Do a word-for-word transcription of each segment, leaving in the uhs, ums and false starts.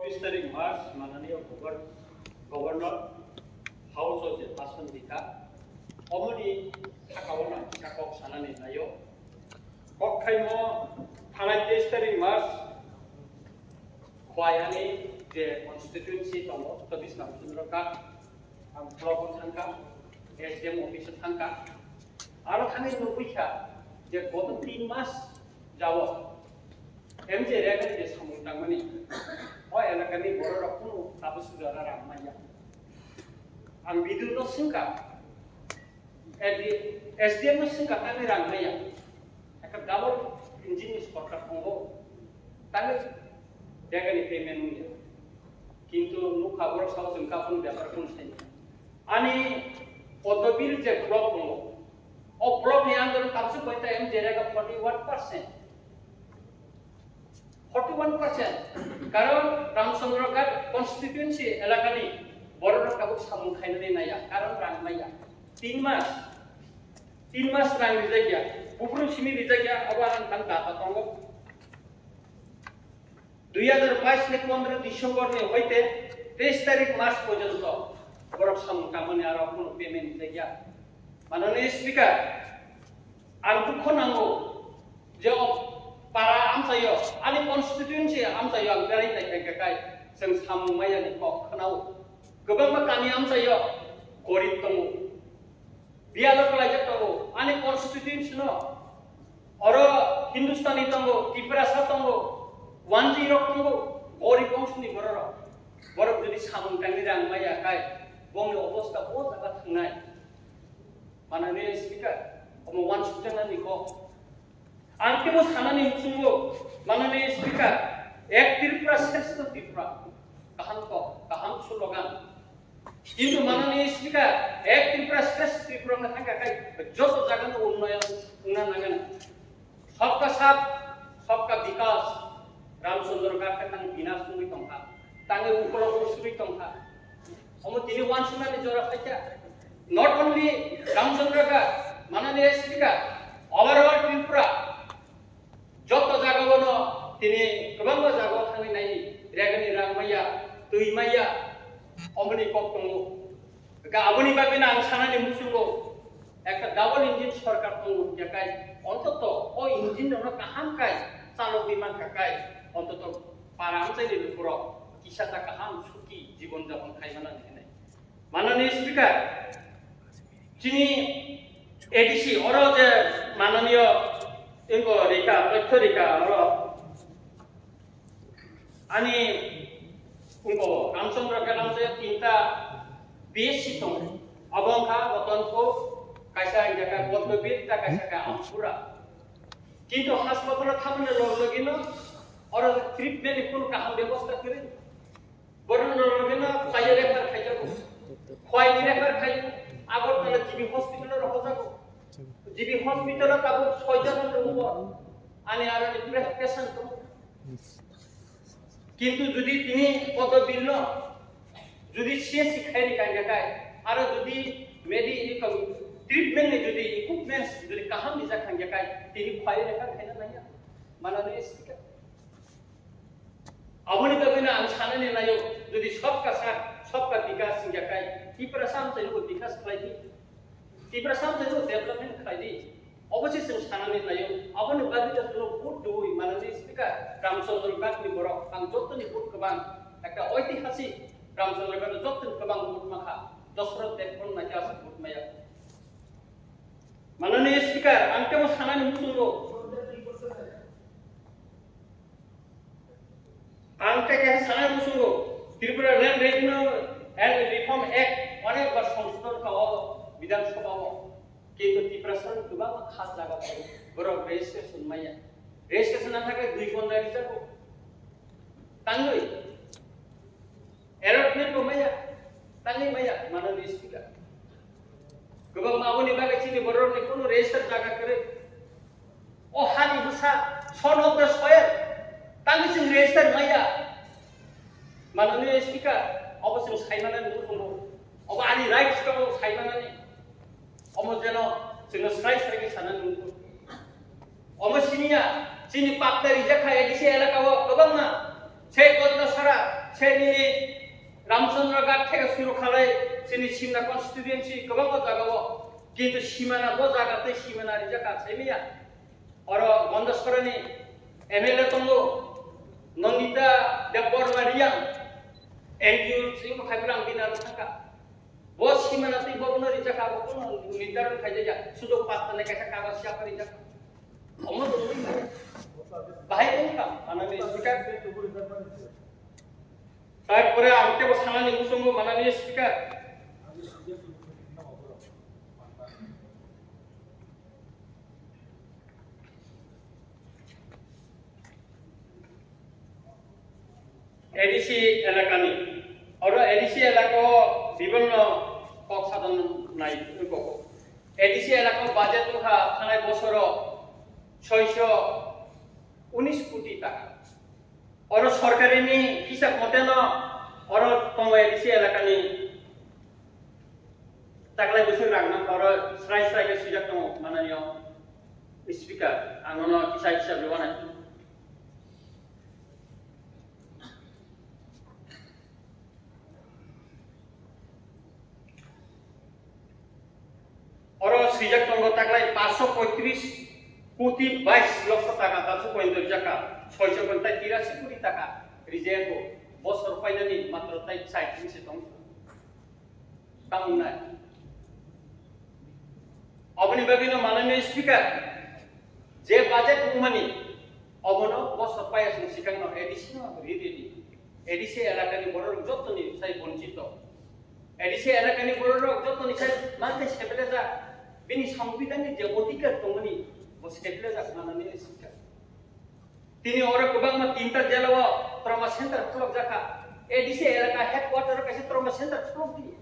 Tris tarik March mananiyo Governor House o je bhasan rikha, omoni sakao no kisa kok sanani naio. Kok khaimo thanai tris tarik March Khowai ani je constituency tongo, Tobis Ramchandra Ghat, ang block o thangkha, S D M office o thangkha. Aro thangwi nugwi kha je goto tin mas jawok M J Reagan je samung tangmani, o elakani bororok kunu tabuk sujara rang manya. Ang B D O no swngkha, S D M no swngkha, tangwi rang manya. Ekta double engine ni sorkar tongo, tangwi Reagan ni payment wngya. Kintu nukha borok sao chwng kaphun bepar kunu sai. Ani Podobil je block tongo, o block ni under o tabuk poita M J Reagan forty one percent. Forty one percent. Karon Ramchandra Ghat constituency elakani bororok tabuk samung khainani naiya, karon rang maya. Tin mas, tin mas rang rijakya, buphuru simi rijakya, abo ang tang data tongo. Dui hajar bais ni pondro December ni hoite tris tarik March porjonto borok samung tangmani aro kunu payment rijakya. Mananiya Speaker, ang dukho nango je o para amchaio, ani constituency amchaio ang berai nai kha kai, chwng samung maya ni kok khwnao. Kwbangma kami amchaio gorib tongo, biyalo kwlaijak tongo, ani constituency no oro Hindustani tongo, Tiprasa tongo, Wanji rok tongo, gorib bongsoni bororok. Borok jodi samung tangwi rang maya kai, bongni obosta bo jaga thangnai. Mananiya Speaker, omo uansukjaknani kok. Ang kebo sanani muchungo, Mananiya Speaker, ek Tripura, shrestho Tripura, kaham kok, kaham slogan. Kintu Mananiya Speaker, ek Tripura, shrestho Tripura wngna thangkha kai, joto jagano unnoyon wngna nangani. Sabka saath, sabka bikas, Ramchandra Ghat khe tang binas wngwi tongkha, tangwi ukolok usugwi tongkha. Omo tini uansuknani jora phaikha. Not only Ramchandra Ghat, Mananiya Speaker, overall Tripura, joto jagao no tini kwbangma jagao thangwi nai, Reagan ni rang maya, twi maya, omoni kok tongo. Ga aboni bagwi no ang sanani muchungo, ekta double engine sorkar tongo hwnkhe kai, ontoto o engine rokno kaham kai chalogwi mankha kai, ontoto para amchaini lukurok kisa ta kaham suki jibon japon khai manani hinwi. Mananiya Speaker, chini A D C oro je mananiya ingo rika, totho rika oro ani ingo Ramchandra Ghat amchaio tinta B S C tongo. Abo wngkha Ratanpur, kaisa wngkha Padmabir, ta kaisa khe Ampura. Kintu hospital o thamani log logino oro treatment ni kunu kaham bebosta kwrwi. Borok no logino Khowai refer khaijago. Khowai ni refer khai, Agartala G B hospital o rohojago. G B hospital o tabuk soi jon tongo. Ani aro ni pre-, patient tongo. Kintu jodi tini Padmabir no jodi C S C khai ni kangya kai, aro jodi medi-, treatment ni jodi equipments jodi kaham ni jak kangya kai, tini Khowai refer khaina nangya. Mananiya Speaker. Aboni bagwino ang sanani naio, jodi sabka saath, sabka bikas wngya kai, Tiprasa amchaino bo bikas khlai di, Tiprasa amchaino bo development khlai di, obo se chwng sanani naio. Aboni bagwino chwngno vote rwui, Mananiya Speaker, Ramchandra Ghat ni borok, ang jotoni vote kwbang, ekta oitihasik Ramchandra Ghat jotoni kwbang vote mankha, Dosroth Debbarma no khe aswk vote maya. Mananiya Speaker, ang tebo sanani muchungo. Ang tei kaisa sanai muchungo, Tripura Land Revenue and Reform Act onek bar songsodhon kha o Bidhan Sabha o. Kintu Tiprasa ni kwbangma kha jaga o borok registration maya. Registration wngkha khe dui ghonta rijago. Tangwi allotment bo maya, tangwi maya, Mananiya Speaker. Kwbangma aboni bagwi chini borokni kunu register jaga kwrwi. O hani bwsa, son of the soil, tangwi chwng register maya. Mananiya Speaker, obo chwng saimanani muchungo. Obo ani rights tongo saimanani. Omo jeno chwngno srai srai khe sanani muchungo. Omo siniya, chini pakta rijak kha A D C elaka o kwbangma. Sei Gotna Sara, Se nini Ramchandra Ghat theke suru khalai chini Simna constituency kwbangma jagao, kintu simana bo jaga tei simana rijak kha saimanya. Oro Gondaskorani M L A tongo, Nandita Debbarma Riyang, N G O chini khai bilang bina thangkha. Bo simana tei bo no rijak kha, bo no nirdaron khai jaya, sudok patta ne kaisa kagaz siya rijak kha. Omo tongwi bahai tongkha, manani speaker. Tarpore ang tebo sanani muchungo manani speaker. A D C elakani, oro A D C elakao bibhinno kok sadon nai kok. A D C elakao budget wngkha thanai bosoro soiso unis koti taka. Oro sorkarini hisab moteno oro tongo A D C elakani taklai bwswk rang nang oro srai srai khe swijak tongo mananiyo speaker, ang nono kisa hisab rwna. Oro swijak tongo taklai paanch sho poitris koti bais lokho taka, paanch sho poitris jaka, soiso ghontai tirasi koti taka rijak o, bosor painani matro tai chai tris se tong. Tamo nai. Oboni bagwi no manani speaker, je budget wngmani, obono bosor paya song sikang no A D C no ri ri di. A D C elakani borok jotoni sai bonchito. A D C elakani borok jotoni sai mantai sebelejak. Bini songbidanni je odhikar tongmani, bo sebelejak manani speaker. Tini oro kwbangma tinta jela o trauma center khulok jakha. A D C elaka headquarter o kaisa trauma center khulok di.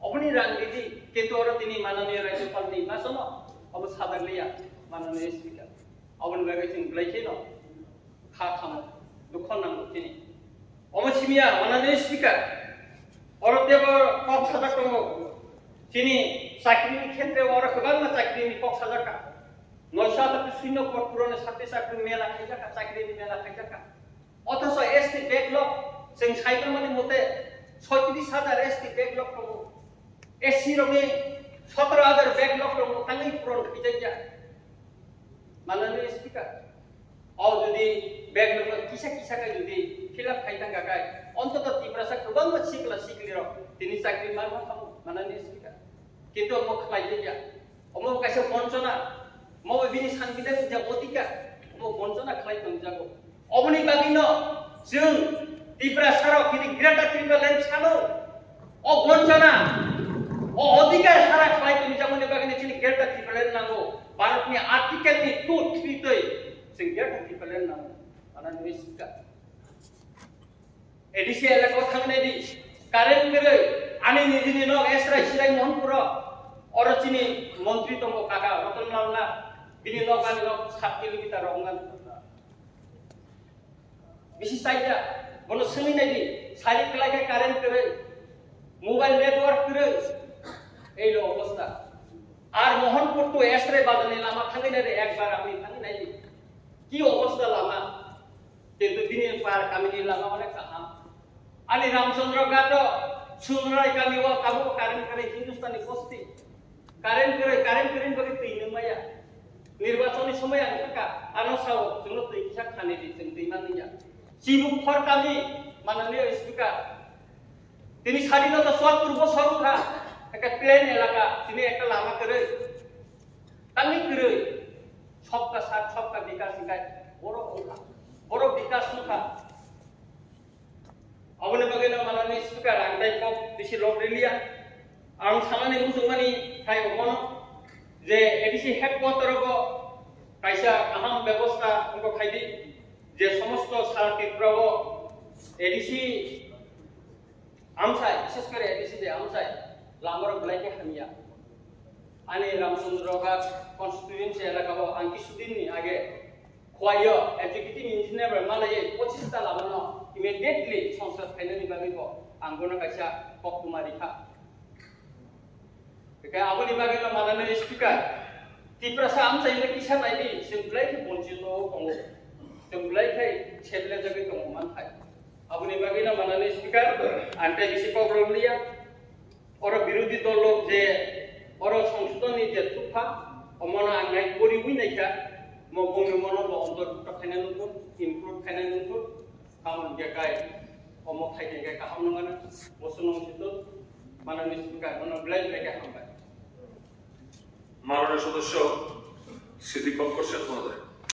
Oboni rang ridi, kintu oro tini mananiya rajyapal ni basono obo sadak liya, mananiya speaker. Oboni bagwi chwng belai kheno kha khamo, dukho nango chini. Omo simiya, mananiya speaker. Oro tebo kok sajak tongo. Chini chakri ni khetre oro kwbangma chakri ni kok sajak kha. Noisho atat suino kot purone sakti chakri mela khaijak kha, chakri ni mela khaijak kha. Othoso S T backlog, chwng saimani mote soitris hajar S T backlog tongo. S C rokni sotro hajar backlog tongo, tangwi puron khaijak ya. Manani speaker, o jodi backlog no kisa kisa kai jodi fill up khai tangka kai, ontoto Tiprasa kwbangma sikla sikli rok tini chakri manma thango, manani speaker. Kintu omo khlai ya. Omo kaisa bonchona, omo bini sanbidhan ni je odhikar, omo bonchona khlai tongjago. Oboni bagwino chwng Tiprasa rok tini Greater Tipraland sano. O bonchona, o odhikar sara khlai tongjakmani bagwino chini Greater Tipraland nango. Bharat ni article ni two three twi chwng Greater Tipraland nango. Manani speaker. A D C elaka o thangnai di, current kwrwi, ani nijini nok Esrai Sirai Mohanpuro, oro chini montri tongo kaka Ratan Lal Nath, bini nok ani nok sat kilometer rok wngkha. Bisi chaija, bono swngwi nai di, sari kwlai khe current kwrwi, mobile network kwrwi, ei lo obostha. Ar Mohanpur to Esrai bazar ni lama thangwi nai di, ekbar amni thangwi nai di. Ki obostha lama? Kintu bini par kamini lama onek kaham. Ani Ramchandra Ghat o Sunrai kami o tabuk current kwrwi Hindustani bosti. Current kwrwi, current kwrwi bagwi twi nung maya. Nirbachon ni somoi ang kha, ano sao chwngno twi kisa khani di chwng twi man ya. Chibuk khor kami mananiya speaker. Tini sadinota chuattur bosor wngkha, ekta plain elaka, tini ekta lama kwrwi. Tangwi kwrwi. Sabka saath, sabka vikas hikai. Borok wngkha. Borok vikas wngkha. Aboni bagwi no manani speaker ang tai kok bisi lok riliya. Ang sanani muchungmani khai omono je A D C headquarter o kaisa kaham bebosta wngkha khaidi je somosto sara Tripura o A D C amchai, bises kore A D C je amchai lamarok belai khe hamya. Ani Ramchandra Ghat constituency elaka o ang kisudin ni age Khwlaiyo executive engineer bai malaiwi pochis ta lamano immediately songsa khainani bagwi bo ang bono kaisa koktwma rikha. Hwnkhe aboni bagwino mananai speaker, Tiprasa amchaino kisa naidi, chwng belai khe bonchito tongo, chwng belai khe seblejagwi tongo manthai. Aboni bagwi no manani speaker, ang tei bisi kok rw liya. Oro birodhi dol rok je oro songsodhon ni je thupha, omono ang nai poriwi naikha, mo bongni mono bo ontorphuto khaina nukgo, include khaina nukgo, tamoni je kai omo khaina je kaham nung ano, bosono sito manani speaker bono belai belai khe hambai. মাননীয় সদস্য সিদ্দিক বক্কর শেখ মহোদয়।